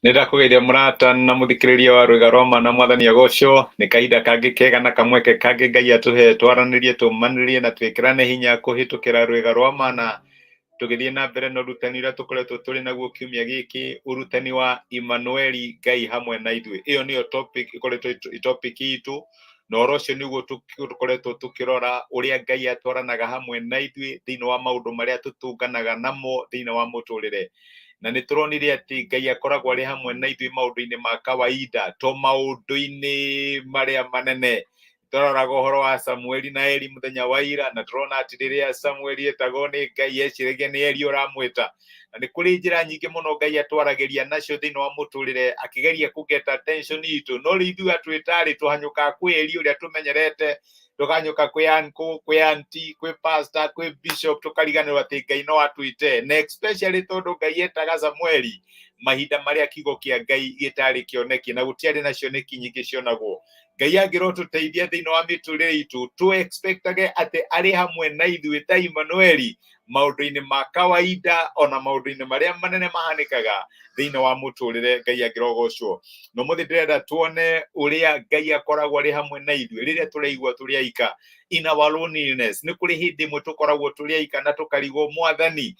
Nĩ ndakũgeithia mũrata na mũthikĩrĩria wa Rwĩga rwa Ma na Mwathani agocwo. Nĩ kahinda kangĩ kega na kamweke kangĩ Ngai atũhe twaranĩrie, tũmanĩrie na twĩkĩrane hinya kũhĩtũkĩra Rwĩga rwa Ma na tũgĩthiĩ na mbere na ũrutani ũrĩa tũkoretwo tũrĩ naguo kiumia gĩkĩ, ũrutani wa Immanueli, Ngai hamwe na ithuĩ. Ĩyo nĩyo topic ĩkoretwo topic itũ, na ũhoro ũcio nĩguo tũkoretwo tũkĩrora ũrĩa Ngai atwaranaga hamwe na ithuĩ thĩinĩ wa maũndũ marĩa tũtũnganaga namo thĩinĩ wa mũtũrĩre. Na nĩ tũronire atĩ Ngai akoragwo arĩ hamwe na ithuĩ maũndũ-inĩ ma kawaida, to maũndũ-inĩ marĩa manene. Tũroraga ũhoro wa Samueli na Eli mũthenya wa ira, na tũrona atĩ rĩrĩa Samueli etagwo nĩ Ngai eciragia nĩ Eli ũramwĩta. Na nĩ kũrĩ njĩra nyingĩ mũno Ngai atwaragĩria nacio thĩinĩ wa mũtũrĩre akĩgeria kũ get attention itũ, no rĩu ithuĩ atwĩta-rĩ, tũhanyũkaga kwĩ Eli ũrĩa tũmenyerete, tũkanyũka kwĩ uncle, kwĩ auntie, kwĩ pastor, kwĩ bishop, tũkariganĩrwo atĩ Ngai no atwĩte. Na especially tondũ Ngai etaga Samueli mahinda marĩa kiugo kĩa Ngai gĩtarĩ kĩoneki na gũtiarĩ na cioneki nyingĩ cionagwo. Ngai angĩrotũteithia thĩinĩ wa mĩtũrĩre itũ, tũ expectage atĩ arĩ hamwe na ithuĩ ta Immanueli maũndũ-inĩ ma kawaida ona maũndũ-inĩ marĩa manene mahanĩkaga thĩinĩ wa mũtũrĩre. Ngai angĩrogocwo. Na ũmũthĩ ndĩrenda tuone ũrĩa Ngai akoragwo arĩ hamwe na ithuĩ rĩrĩa tũraigua tũrĩ aika, in our loneliness. Nĩ kũrĩ hĩndĩ ĩmwe tũkoragwo tũrĩ aika na tũkarigwo, Mwathani,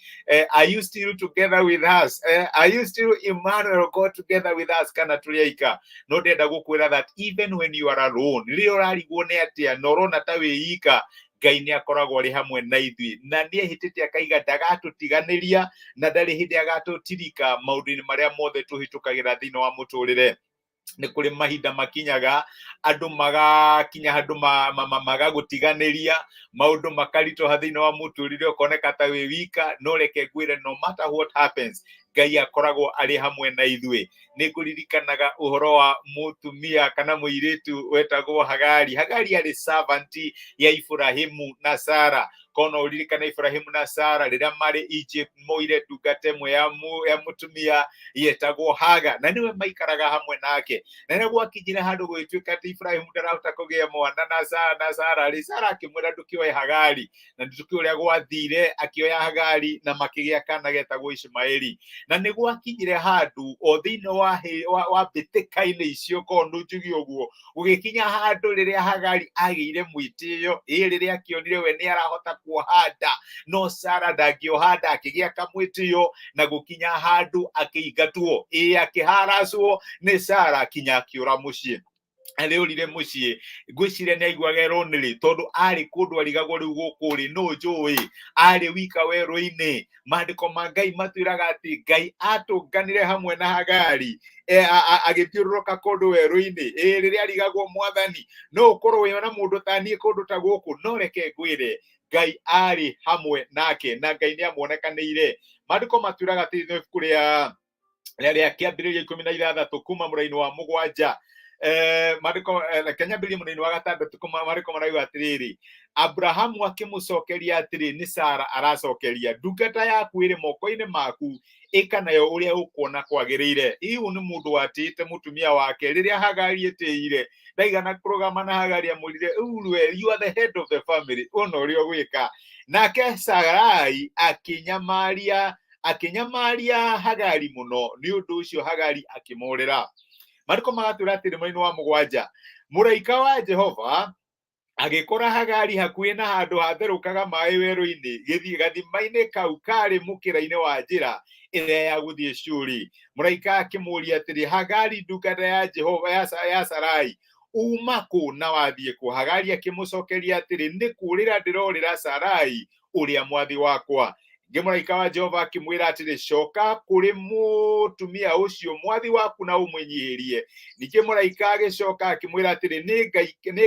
are you still together with us? Are you still Emmanuel, God together with us, kana tũrĩ aika? No ndĩrenda gũkwĩra that even when you are alone, rĩrĩa ũrarigwo nĩ atĩa na ũrona ta wĩ ika, Ngai nĩ akoragwo arĩ hamwe na ithuĩ, na nĩ ehĩtĩte akaiga ndagatũtiganĩria na ndarĩ hĩndĩ agatũtirika maũndũ-inĩ marĩa mothe tũhĩtũkagĩra thĩinĩ wa mũtũrĩre. Nĩ kũrĩ mahinda makinyaga andũ magakinya handũ magagũtiganĩria, maũndũ makaritũha thĩinĩ wa mũtũrĩre, ũkoneka ta wĩ wika. No reke ngwĩre, no matter what happens, Ngai akoragwo arĩ hamwe na ithuĩ. Nĩ ngũririkanaga ũhoro wa mũtumia kana mũirĩtu wetagwo Hagari. Hagari arĩ servant ya Ibrahimu na Sara. Kono ũririkane Ibrahimu na Sara rĩrĩa marĩ Egypt moire ndungata ĩmwe ya mũtumia yetagwo Haga, na nĩwe maikaraga hamwe nake. Na rĩrĩa gwakinyire handũ gũgĩtuĩka atĩ Ibrahimu ndarahota kũgĩa mwana na Sara, na Sara rĩ, Sara akĩmwĩra ndũkĩoe Hagari, na nĩtũkĩũĩ ũrĩa gwathire, akĩoya Hagari na makĩgĩa kana getagwo Ishumaeli. Na nĩ gwakinyire handũ o thĩinĩ wa mbĩtĩka-inĩ icio, korwo nĩ njuge ũguo, gũgĩkinya handũ rĩrĩa Hagari agĩire mwĩtĩo, ĩ rĩrĩa akĩonire we nĩ arahota kuoha nda no Sara ndangĩoha nda, akĩgĩa kamwĩtĩo na gũkinya handũ akĩingatwo, ĩ akĩharacwo nĩ Sara kinya akĩũra mũciĩ. Arĩũrire mũciĩ, ngwĩciria nĩ aiguaga lonely tondũ arĩ kũndũ arigagwo rĩu gũkũ rĩ nũ njũĩ, arĩ wika werũ-inĩ. Maandĩko ma Ngai matwĩraga atĩ Ngai atũnganire hamwe na Hagari agĩthiũrũrũka kũndũ werũ-inĩ. Ĩ rĩrĩa arigagwo, Mwathani, no ũkorwo wĩ na mũndũ ta niĩ kũndũ ta gũkũ? No reke ngwĩre, Ngai arĩ hamwe nake na Ngai nĩ amuonekanĩire. Maandĩko matwĩraga atĩ thĩinĩ wa ibuku rĩa kĩambĩrĩria 16 kuma mũraini wa 7, maandĩko, reke nyambĩrĩrie mũraini wa 6 kuma maandĩko marauga atĩrĩrĩ, Abrahamu akĩmũcokeria atĩrĩ, nĩ Sara aracokeria, ndungata yaku ĩrĩ moko-inĩ maku, ĩka nayo ũrĩa ũkuona kwagĩrĩire. Iu nĩ mũndũ watĩĩte mũtumia wake. Rĩrĩa Hagari etĩire, ndaigana kũrũgama na Hagari amwĩrire, rĩu we you are the head of the family, ũna ũrĩa ũgwĩka. Nake Sarai akĩnyamaria Hagari mũno, nĩ ũndũ ũcio Hagari akĩmũrĩra. Maandĩko magatwĩra atĩrĩ mwena wa 7, mũraika wa Jehova agĩkora Hagari hakuhĩ na handũ hatherũkaga maĩ werũ-inĩ, gĩthiĩ gathima-inĩ kau karĩ mũkĩra-inĩ wa njĩra ĩrĩa ya gũthiĩ Shuri. Mũraika akĩmũũria atĩrĩ, Hagari ndungata ya Jehova ya Sarai, uma kũ na wathiĩ kũ? Hagari akĩmũcokeria atĩrĩ, nĩ kũũrĩra ndĩrorĩra Sarai ũrĩa mwathi wakwa. Ningĩ mũraika wa Jehova akĩmwĩra atĩrĩ, coka kũrĩ mũtumia ũcio mwathi waku na ũmwĩnyihĩrie. Ningĩ mũraika agĩcoka akĩmwĩra atĩrĩ, nĩ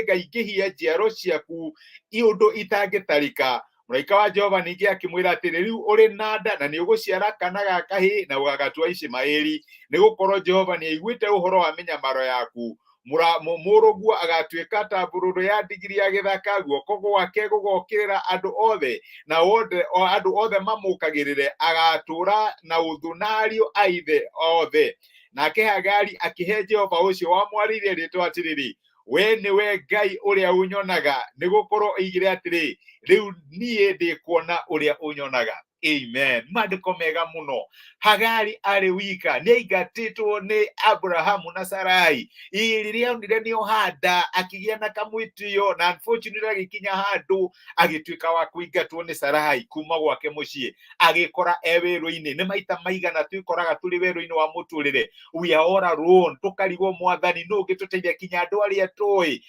ngaingĩhia njiaro ciaku ũndũ itangĩtarĩka. Mũraika wa Jehova ningĩ akĩmwĩra atĩrĩ, rĩu ũrĩ na nda na nĩ ũgũciara kana ga kahĩĩ na ũgagatua Ishumaeli, nĩ gũkorwo Jehova nĩ aiguĩte ũhoro wa mĩnyamaro yaku. Mũrũguo agatuĩka ta mbũrũrũ ya ndigiri ya gĩthaka, guoko gwake gũgokĩrĩra andũ othe, na andũ othe mamũkagĩrĩre, agatũũra na ũthũ na ariũ a ithe othe. Nake Hagari akĩhe Jehova ũcio wamwarĩirie rĩĩtwa atĩrĩrĩ, we nĩwe Ngai ũrĩa ũnyonaga, nĩ gũkorwo oigire atĩrĩ, rĩu niĩ ndĩkuona ũrĩa ũnyonaga. Amen. Maandĩko mega mũno. Hagari arĩ wika nĩ aingatĩtwo nĩ Abrahamu na Sarai. Ĩ rĩrĩa onire nĩ ohanda akĩgĩa na kamwĩtĩo na unfortunately agĩkinya handũ agĩtuĩka wa kũingatwo nĩ Sarai kuma gwake mũciĩ, agĩkora e werũ-inĩ. Nĩ maita maigana twĩkoraga tũrĩ werũ-inĩ wa mũtũrĩre, we are all alone, tũkarigwo mwathani nũ ũngĩtũteithia, kinya andũ arĩa tũĩ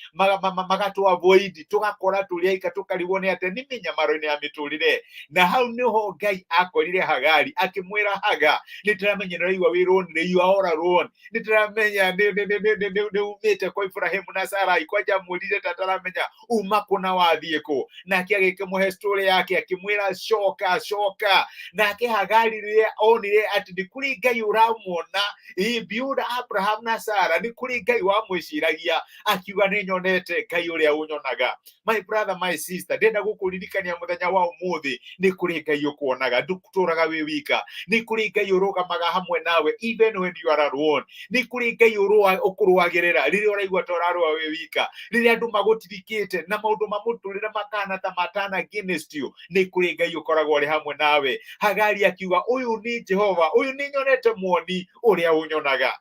magatũ avoid, tũgakora tũrĩ aika, tũkarigwo nĩ atĩa nĩ mĩnyamaro-inĩ ya mĩtũrĩre. Na hau nĩho Ngai akorire Hagari akĩmwĩra, Haga, nĩ ndĩramenya nĩ ũraigua wĩ lonely, you are all alone, nĩ ndĩramenya nĩ umĩte kwa Ibrahimu na Sarai, kwanja mwĩrire ta taramenya uma kũ na wathiĩ kũ. Nake agĩkĩmũhe story yake akĩmwĩra coka coka. Nake Hagari rĩrĩa onire atĩ nĩ kũrĩ Ngai ũramuona, ĩ beyond Abraham na Sarah, nĩ kũrĩ Ngai wamwĩciragia, akiuga nĩ nyonete Ngai ũrĩa ũnyonaga. My brother, my sister, ndĩrenda gũkũririkania mũthenya wa ũmũthĩ nĩ kũrĩ Ngai ũkuonaga, ndũtũraga wĩ wika, nĩ kũrĩ Ngai ũrũgamaga hamwe nawe even when you are alone, nĩ kũrĩ Ngai ũkũrũagĩrĩra rĩrĩa ũraigua ta ũrarũa wĩ wika, rĩrĩa andũ magũtirikĩte na maũndũ ma mũtũrĩre makana ta matana against you, nĩ kũrĩ Ngai ũkoragwo ũrĩ hamwe nawe. Hagari akiuga ũyũ nĩ Jehova, ũyũ nĩ nyonete muoni ũrĩa ũnyonaga.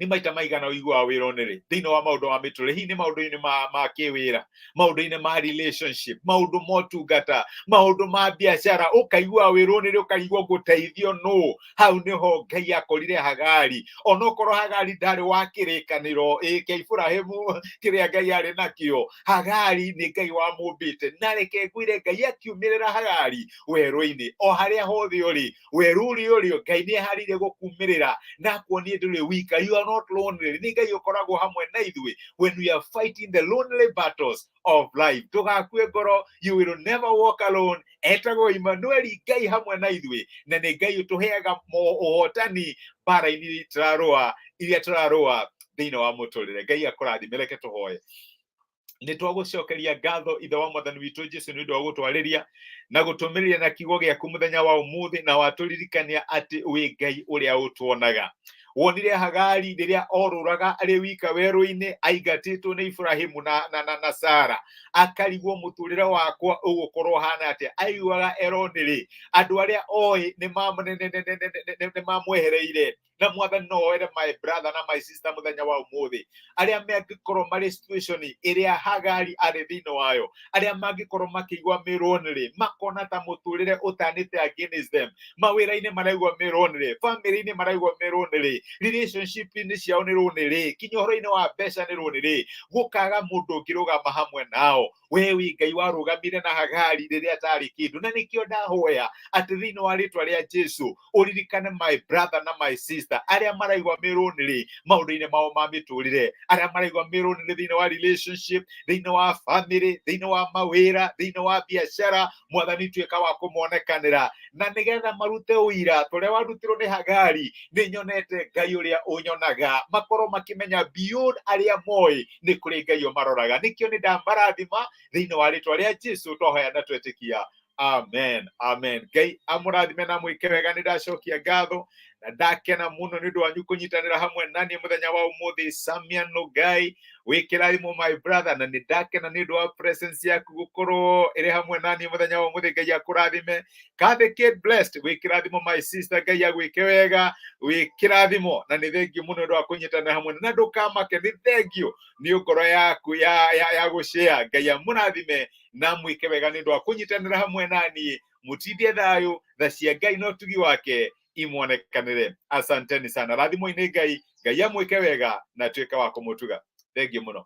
Nĩ maita maigana ũiguaga wĩ lonely thĩinĩ wa maũndũ ma mĩtũrĩre, hihi nĩ maũndũ-inĩ ma kĩwĩra, maũndũ-inĩ ma relationship, maũndũ ma ũtungata, maũndũ ma biacara, ũkaigua wĩ lonely, ũkarigwo ngũteithio nũ. Hau nĩho Ngai akorire Hagari, onokorwo Hagari ndarĩ wa kĩrĩkanĩro kĩa Iburahĩmu kĩrĩa Ngai arĩ nakĩo, Hagari nĩ Ngai wamũmbĩte. Na reke ngwĩre, Ngai akiumĩrĩra Hagari werũ-inĩ, o harĩa hothe ũrĩ, werũ ũrĩa ũrĩ, Ngai nĩ eharĩirie gũkumĩrĩra na akuonie ndũrĩ wika, you are not lonely. Nĩ Ngai ũkoragwo hamwe na ithuĩ when we are fighting the lonely battles of life. Ndũgakue ngoro, you will never walk alone. Etagwo Emmanuel, Ngai hamwe na ithuĩ, na nĩ Ngai ũtũheaga ũhotani mbara-inĩ tũrarũa, iria tũrarũa thĩinĩ wa mũtũrĩre. Ngai akũrathime. Reke tũhoe. Nĩ twagũcokeria ngatho, Ithe wa Mwathani witũ Jesu, nĩ ũndũ wa gũtwarĩria na gũtũmĩrĩria na kiugo gĩaku mũthenya wa ũmũthĩ, na watũririkania atĩ wĩ Ngai ũrĩa ũtuonaga. Wonire Hagari rĩrĩa orũraga arĩ wika werũ-inĩ aingatĩtwo nĩ Ibrahimu na Sara, akarigwo mũtũrĩre wakwa ũgũkorwo hana atĩa. Aiguaga eronĩrĩ andũ arĩa oĩ nĩ mamwehereire. Na Mwathani, no oere my brother na my sister mũthenya wa ũmũthĩ arĩa mangĩkorwo marĩ situation ĩrĩa Hagari arĩ thĩinĩ wayo, arĩa mangĩkorwo makĩigua me lonely, makona ta mũtũrĩre ũtanĩte against them, mawĩra-inĩ maraigua me lonely, family-inĩ maraigua me lonely, relationship-inĩ ciao nĩ lonely, kinya ũhoro-inĩ wa mbeca nĩ lonely, gũkaga mũndũ ũngĩrũgama hamwe nao. We wĩ Ngai warũgamire na Hagari rĩrĩa atarĩ kĩndũ, na nĩkĩo ndahoya atĩ thĩinĩ wa rĩtwa rĩa Jesu ũririkane my brother na my sister arĩa maraigua me lonely maũndũ-inĩ mao ma mĩtũrĩre, arĩa maraigua me lonely thĩinĩ wa relationship, thĩinĩ wa family, thĩinĩ wa mawĩra, thĩinĩ wa biacara. Mwathani, tuĩka wa kũmonekanĩra na nĩgetha marute ũira tũrĩa warutirwo nĩ Hagari, nĩ nyonete Ngai ũrĩa ũnyonaga, makorwo makĩmenya beyond arĩa moĩ nĩ kũrĩ Ngai ũmaroraga. Nĩkĩo nĩ ndamarathima thĩinĩ wa rĩtwa rĩa Jesu, twahoya na twetĩkia, amen, amen. Ngai amũrathime na mwĩke wega. Nĩ ndacokia ngatho na ndakena mũno nĩ ũndũ wanyu kũnyitanĩra hamwe naniĩ mũthenya wa ũmũthĩ. Samian Ngai wĩkĩrathimo, my brother, na nĩ ndakena nĩ ũndũ wa presence yaku gũkorwo ĩrĩ hamwe naniĩ mũthenya wa ũmũthĩ. Ngai akũrathime. Kathy Kate Blessed, wĩkĩrathimo, my sister. Ngai agwĩke wega, wĩkĩrathimo, na nĩ thengiũ mũno ũndũ wa kũnyitanĩra hamwe na ndũkamake, nĩ thengiũ nĩ ngoro yaku ya gũshare. Ngai amũrathime na mwĩke wega nĩ ũndũ wa kũnyitanĩra hamwe naniĩ. Mũtindie thayũ, tha cia Ngai na ũtugi wake imwonekanĩre. Asanteni sana, rathimwo-inĩ Ngai. Ngai amwĩke wega na tuĩke wa kũmũtuga. Thengiũ mũno.